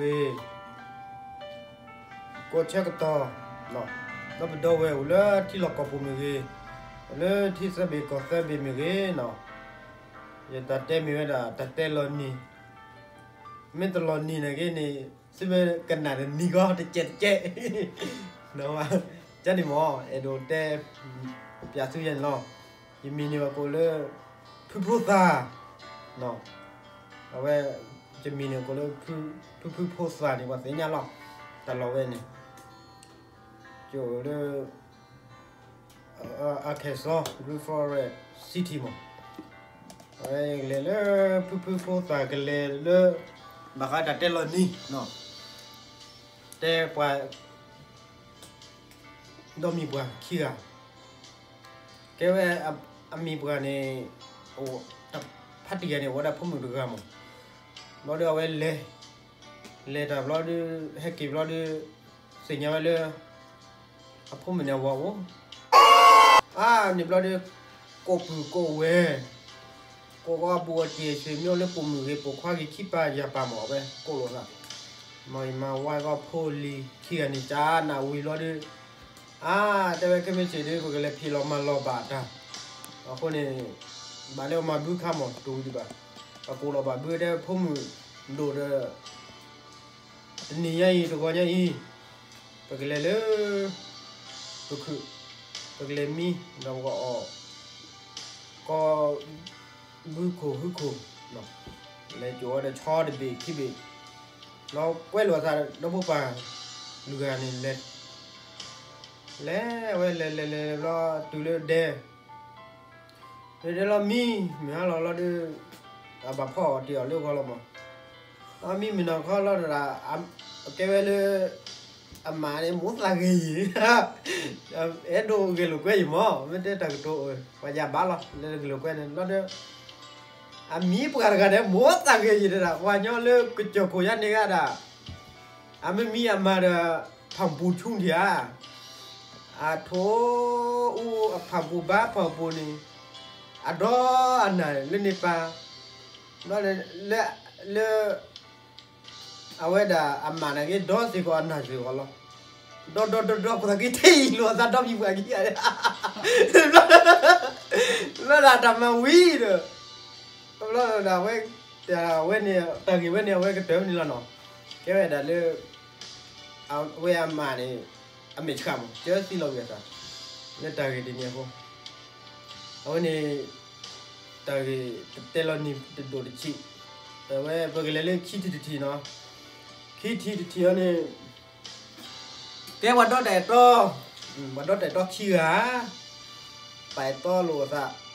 ဂ့ၤ, ကိးဆၢကတီၢ်, ဒီးပဒီပုၢ်ဝဲၢ်အိၣ်လၢထံလီၢ်ကီၢ်ပူၤမ့ၢ်ဂ့ၤ, လၢထံသၢဘ့ၣ်ကီၢ်သၢဘ့ၣ်မ့ၢ်ဂ့ၤနီၤ, ယတၢ်တဲမ့ၢ်ဝဲဒၣ်တၢ်တဲလီၤနံၤ, မ့ၢ်တလီၤနံၤန့ၣ်ဂ့ၤန့ၣ် သုမ့ၢ်ကနၣ်တနံၤဂီၢ်တကဲးတကဲး, ကန့ၣ်မ့ၢ် အဲၣ်ဒိးတဲ ပျးသုယဲန့ၣ်လီၤ. ယမံၤန့ၣ်ဘၣ်ကိးလၢ ဖုဖိသၣ်, အဝဲ ယမံၤန့ၣ်ကိးလၢ ဖုဖုဖိသၣ်န့ၣ် ပှၤသ့ၣ်ညါလီၤ. တၢ်လီၢ်ဝဲန့ၣ် ကၠိလၢ Arkansas Green Forest City မး, အဝဲကလဲၤလၢ ဖုဖုဖိသၣ်ကလဲၤလၢ ဘၣ်ဃးတၢ်တဲလီၤနံၤ တဲပှၤ ဒီမံၤပှၢ်ခံဂၤ, ကဲဝဲ အမံၤပှၢ်န့ၣ် ဖါတံၢ်ဂၤန့ၣ် အိၣ်ဝဲဒၣ်ဖိမုၣ်တဂၤမး, ဘျီဒီးအဝဲလဲၤ လဲၤတၢ်ဘျီဒီး ဟဲက့ၤဘျီဒီး သ့ၣ်ညါဝဲလၢ အဖိမုၣ်န့ၣ်အဝၤအိၣ်, အါန့ၣ်ဘျီဒီး ကိးပုၢ်ကိးဝဲၢ်, ကိးဂီၢ်ဘူးအတံၢ်အဆံးမ့ၢ်အိၣ်လၢပိာ်မုၣ်ဂ့ၤပိာ်ခွါဂ့ၤခံပၤယၤပၤမး အဝဲကိးလိာ်သး, မၤအံၤမၤဝါဂီၢ်ဖိလံၤခံဂၤန့ၣ် ကနၣ်ဝံၤဘျီဒီး အါ တဲဝဲခဲမ့ၢ်စ့ၢ်ဒီး ပကလဲၤဖံးလီၤမၤလီၤဘၣ်တၢ်, အဃိန့ၣ် ဘၣ်လၢအမၤဘုခါမး တဝံၤဒံးဘၣ်, ပကိးလီၤဘၣ်ဘုတဲဖိမုၣ်ဒိၣ်ဒီး တနံၤညါအံၤ တဂီၤညါအံၤ ပကလဲၤလၢ ပခုၣ် ပကလဲၤမံဒီးပကအီၣ် ကီၢ် ဘုခိၣ်ဟုခိၣ်, လဲၤကၠိဝဲဒီးဆီတဘ့ၣ်ခံဘ့ၣ်, ဒီးကွဲလိာ်အသးဒီဖိပၢ် လွံၢ်ဂၤန့ၣ် လဲၤ လဲၤဝဲလဲၤလဲၤလဲၤလဲၤဘျီတုၤလၢဒဲ ဒဲလီၤမံ မုၢ်ဟါလီၤလီၤဒီး အဘၣ်ဖီအီၣ်တ့ၢ်အီၣ်လၢဂီၤလီၤမး, လီၤမံမုၢ်နီၢ်ခီလီၤဒီး ကဲဝဲလၢ အမါန့ၣ် မိၢ်သးဂ့ၤယံၤ, အဲၣ်ဒိးဂဲၤလိာ်ကွဲယံၤမး မ့ၢ်တဲတၢ်ကတိၤ ပှၤယၤဘၣ်လီၤ လၢဂဲၤလိာ်ကွဲန့ၣ် လီၤဒီး အမံပှၤတဂၤန့ၣ် မိၢ်သးဂ့ၤယံၤတဒၣ် ပှၤညီလၢကစၢၢ်ခိၣ်ယါန့ၢ်ဂၤဒၣ် အမ့ၢ်မံအမါဒီး ဖၣ်ပူၤဆူၣ်ထံဧါ, အထိၣ်အူအဖၣ်ပူၤဘါဖၣ်ပူၤန့ၣ် အဒီအနၢ်လၢန့ၣ်ပၢ်, လၢ လၢ အဝဲဒၣ်အမါန့ၣ်က့ၤဒီစ့ၢ်ကီးအနၢ်စ့ၢ်ကီးလီၤ, ဒီဒီဒီဒီ ပသးက့ၤထံၣ်လီၤအသးဒီမံၤပှၤကံၤဧါ, လၢဒၣ်တၢ်မၤဝံၤဒီး ဘျီဒၣ်ဝဲ တၢ်ဝဲန့ၣ် တၢ်ဂ့ၢ်ဝဲန့ၣ် အဝဲကတၢၢ်ဝဲန့ၣ်လီၤနီၤ, ကဲဝဲဒၣ်လၢ အဝဲအမါန့ၣ် အမဲာ်ဆှးမး ကၢသံလီၤဝံၤအသး လၢတၢ်ဂ့ၢ်ဒ်န့ၣ်အဃိ အဝဲန့ၣ် တၢ်ဂ့ၢ်တတဲလီၤနံၤတဒိၣ်တဆံး, အဝဲပကလဲၤလၢခံထံၣ်တထံၣ်နီၤ, ခံထံၣ်တထံၣ်အီၤန့ၣ် ကဲပှၤဒီတၢ်အဲၣ်တီ, ပှၤဒီတၢ်အဲၣ်တီခံဂၤ ပာ်အဲၣ်တီလိာ်အသး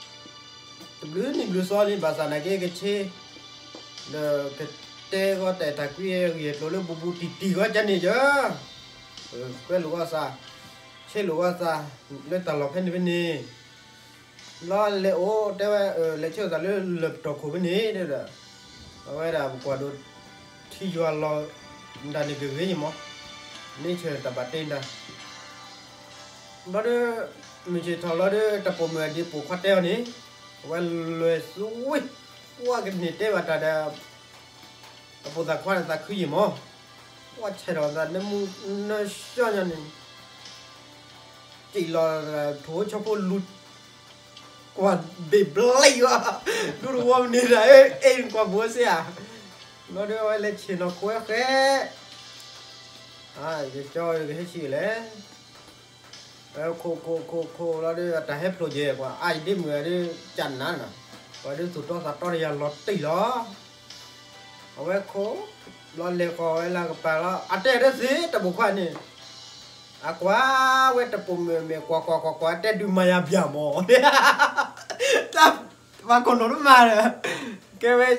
တဘျုးနံၣ်ဘျုးသီလံ ဘၣ်ဆၣ်နာ်က့ကဆ့, ဒီးကတဲဂီၢ်တၢ်အဲၣ်တၢ်ကွံအဂ့ၢ်အကျိၤလၢဘူးဘူးတံၢ်တံၢ်ဂီၢ်ကန့ၣ်ယၢ, ကွဲလိာ်ဂီၢ်သး, ဆ့လိာ်ဂီၢ်သး လၢတၢ်လီၢ်ဖဲန့ၣ်ဖဲန့ၣ် လီၤလဲၤအိၣ်တဲဝဲ လဲၤဆ့လိာ်သးလၢလၢၢ်ပတီၢ်ခိၣ်ဖဲန့ၣ်ဒီး အဝဲဒၣ်ပကွၢ်ဒိး ထံယွၤလီၤ ဒၣ်န့ၣ်ကဂ့ၤယမး, န့ဆၢၣ်တၢ်ဘၣ်တ့ဒၣ် ဘျီဒီး မုၢ်ဆ့ၣ်ထီၣ်လီၤဒီး တၢ်ပိာ်မုၣ်အဒ့ပိာ်ခွါတဲအီၤန့ၣ်, အဝဲလွဲၢ်သူဝ့ၢ်, ပှၤကန့ၢ်တဲဘၣ်တၢ်ဒီး အပိာ်သးခွါန့ၣ်သးခုယံာ်မး, ပှၤဆဲးထီၣ်သးနၢမူနၢဆှီညါန့ၣ် စံၣ်လီၤထိၣ်ဝဲဆီဖိလူၤ ကွၢ်ဘ့ၣ်ဘျ့အီၤ, လူတဝီမနုၤဒၣ် အဲၣ်ကွၢ်ဘိစ့ဧါ, ဘျီဒီးအဝဲလဲၤဆ့ၣ်နီၤခိးဝဲဃဲ, ယကၠီကဟဲဆံးလဲၣ်, ခိးခိးခိးခိးလီၤဒီး အတၢ်ဟဲဖျိးယဲၢ်ကွၢ် အါယဒ့မုၣ်ဒီး ကနၤနီၤ, ပှၤဒုးသူၣ်တီသးတီတယၤလီၤတံၢ်လီၤ, အဝဲခိး, ဘျီလဲၤဃီၤဝဲလၢကပၤလီၤ အတဲဒၢသ့တပိာ်ခွါန့ၣ် အကွၢ်ဝဲတပိာ်မုၣ်အမဲာ် ကွၢ်ကွၢ်ကွၢ်ကွၢ် တဲဒုးမၤယၤဘၣ်မး, တၢ်ပှၤခိၣ်နီၤတမၤဒီး, ကဲဝဲ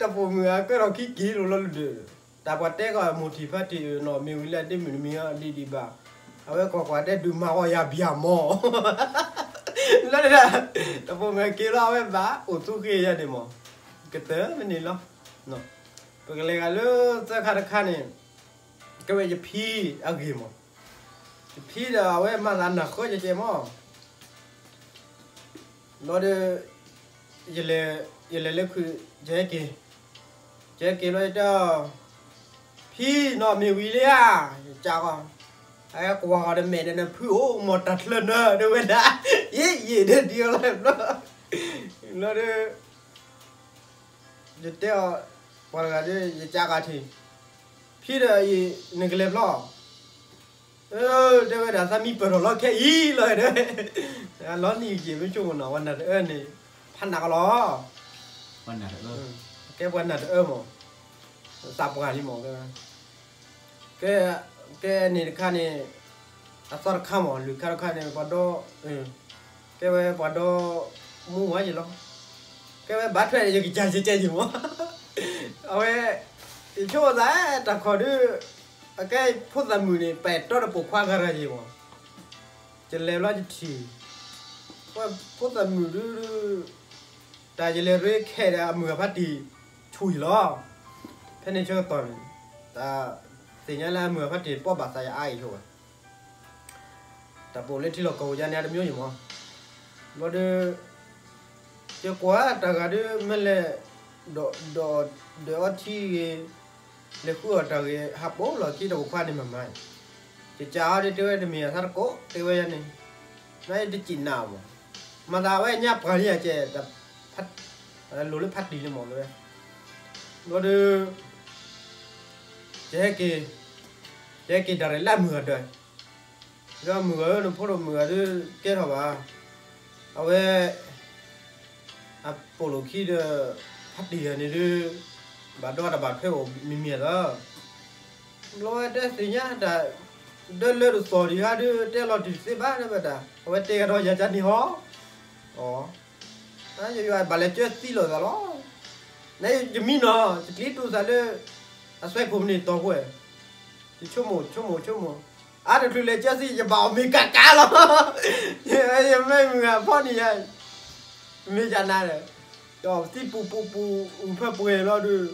တပိာ်မုၣ်အကဲထီၣ်ခံက့ၤလိၤလီၤလၢဒၢး, တၢ်ပှၤတဲကီးမိၢ်ထံၣ်ဖါထံၣ်နီၤ မ့ၢ်ဝံၤလၢအဒ့မုၣ်တမံၤဒံးဒံးဘၣ်, အဝဲကွၢ်ကွၢ်တဲဒုးမၤအီၤယၤဘၣ်မး, လၢဒၣ် တပိာ်မုၣ်က့ၤလီၤ အဝဲဘၣ်အိၣ်သူဃ့ယၤန့ၣ်မး, ကတၢၢ်မ့ၢ်န့ၣ်လီၤ, ပကလဲၤဂၤလၢသၢခါတခါန့ၣ်, ကဲဝဲယဖံအဂ့ၢ်မး, ယဖံဒီးအဝဲမၤသးနၢ်ဃၢကဲကဲမး, ဘျီဒီး ယလဲၤလၢခုး ယဟဲက့ၤ, ယဟဲက့ၤဘျီယတဲအီၤ, ထံနီၢ်မ့ၢ်ဝံၤလံဧါ, ယကးဂီၤ, အကဝၤဂီၤဒီးမဲာ်ဒီးနဖုအိၣ်မီၢ်တၢ်ချၢနၢၤဒ်ဝဲဒၣ်, ယ့ၣ်ယ့ၣ်ဒီးဒ်အီၤလၢဘျီ, ဘျီဒီး ယတဲအီၤ, ပှၤတဂၤဒီး ယကးဂီၤထံ, ဖံဒီးအံၤ နကလဲၤဖျီ, တဲဝဲဒၣ် သးမံပၢၢ်ထီၣ်လီၤခဲအံၤလီၤဒီး, လီၤနံၤက့ၤမ့ၢ်ဆိကမိၣ်နီၤ ပှၤနၢ်တအၢန့ၣ်, ဖးနးကလီၤ, ကဲပှၤနၢ်တအၢမး, သးပှၢ်လံမး, ကဲန့ၣ်တခါန့ၣ်, အသီတခါမး လွံၢ်ခါတခါန့ၣ် ပှၤဒီ, ကဲဝဲပှၤဒီ, မူဝဲယံၤလီၤ, ကဲဝဲဘၣ်ထွဲယကစၢ်ယကဲယံၤမး, အဝဲ, ယဆိကမိၣ်သးတၢ်ခီၣ်ဒုး, အကဲဖိသၣ်မုၣ်န့ၣ် ပာ်တီဒီးပိာ်ခွါဂၤဂၤယံၤမး, ယလဲၤဘျီယထံၣ်, ဖိသၣ်မုၣ်ဒုး, တၢ်ယလဲၤရ့ခဲဒီးအမုၢ်အဖါတံၢ်, ဆူၣ်ယံၤလီၤ, ဖဲန့ၣ်ဆၢကတီၢ်န့ၣ်, တၢ်သ့ၣ်ညါလၢအမုၢ်အဖါတံၢ်ပီၢ်ဘၣ်သးယအါအံၤဆိဝဲ တၢ်ပိာ်လၢထံလီၢ်ကီၢ်ပူၤယါန့ၣ် အတမံၤယံၤမး, ဘျီဒီး, ယကွၢ်တၢ်ဂၤဒုးမ့ၢ်လဲၤ, ဒိး, ဒိးအီထံဂ့ၤ, လဲၤဃုအီၣ်တၢ်ဂ့ၤ ဟးပိာ်လီၢ်ခံတၢ်ပိာ်ခွါန့ၣ်မၤမၤ, ယကးအီၤဒုးတဲဝဲတမ့ၢ်အသးတကိး တဲဝဲယါန့ၣ်, နတစံးနၤမး, မၤသးဝဲညါပှၤလံယၤကဲ, လိၤလၢဖါတံၢ်န့ၣ်မးတဲဝဲ, ဘျီဒီး ယဟဲက့ၤ, ယဟဲက့ၤဒၣ်ရဲၣ်လၢအမုၢ်ဂၤဒၢး, ဒီးမုၢ်ဂၤဧၢ နဖိဒီးမုၢ်ဂၤဒုးကဲထီၣ်ဘၣ်, အဝဲ, အပိာ်လိာ်ခံဒီး, ဖါတံၢ်ဂၤန့ၣ်ဒုး, ဘၣ်ဒီးတၢ်ဘၣ်ထွဲအိၣ်မံၤမံၤလီၤ, ဘျီဝဲတဲသ့ၣ်ညါတၢ်, ဒၢလၢတသီၣ်ဒံးဟါဒုးတဲလီၤတံၢ်သ့ဘၣ်တဲဝဲဒၣ် အဝဲတဲကဒီးယၤကန့ၣ်ဟီ, အ, ယဘၣ်လဲၤကၢသံလိာ်သးလီၤ, နယမံနီၤ ယကျံတူၢ်သးလၢ, အစွဲခိၣ်ပနံာ်တီၢ်ဃိ, ယဆိကမိၣ်ဆိကမိၣ်ဆိကမိၣ်, အါတချုးလဲၤကၢသံ ယဘၣ်အီၣ်မ့ၤကးကးလီၤ, ယမ့ၢ်မုၢ်ဂၤဖီၣ်န့ၢ်ယၤ, မ့ၢ်ယၤနၤဒီး, ယအီၣ်သံပူၤပူၤပူၤ အုၣ်ဖၢပှဲၤလီၤဒုး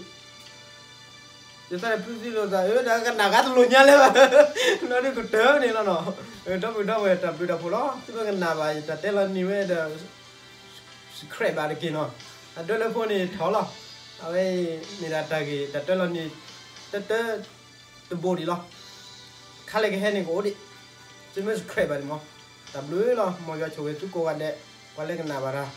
ယသးန့ၣ်ဖုသံလိာ်သး အၢ ဒီးကနၣ်ဂၤတလိာ်ညါလၢၤဘၣ်, လီၤဒုးကတၢၢ်န့ၣ်လီၤနီၤ, ဒီပုၢ်ဒီဝဲၢ်တၢ်ဘျုးတၢ်ဖှိၣ်လီၤ သုမ့ၢ်ကနၣ်ဘၣ်ယတၢ်တဲလီၤနံၤဝဲဒီး, subscribe ဘၣ်တက့ၢ်နီၤ, အဒၢလၢဖိန့ၣ်ထီၣ်လီၤ, အဝဲအံၤမ့ၢ်ဒၣ်တၢ်ဂ့ၢ်တၢ်တဲလီၤနံၤ, တၢ်တဲ, တဘိဒံးလီၤ, ခါလၢကဟဲန့ၣ်ကအိၣ်ဒံး, သုမ့ၢ် subscribe ဘၣ်န့ၣ်မး, တၢ်ဘျုးလီၤ မ်ယွၤဆိၣ်ဂ့ၤသုကိးဂၤဒဲး, ပှၤလၢကနၣ်ဘၣ်တၢ်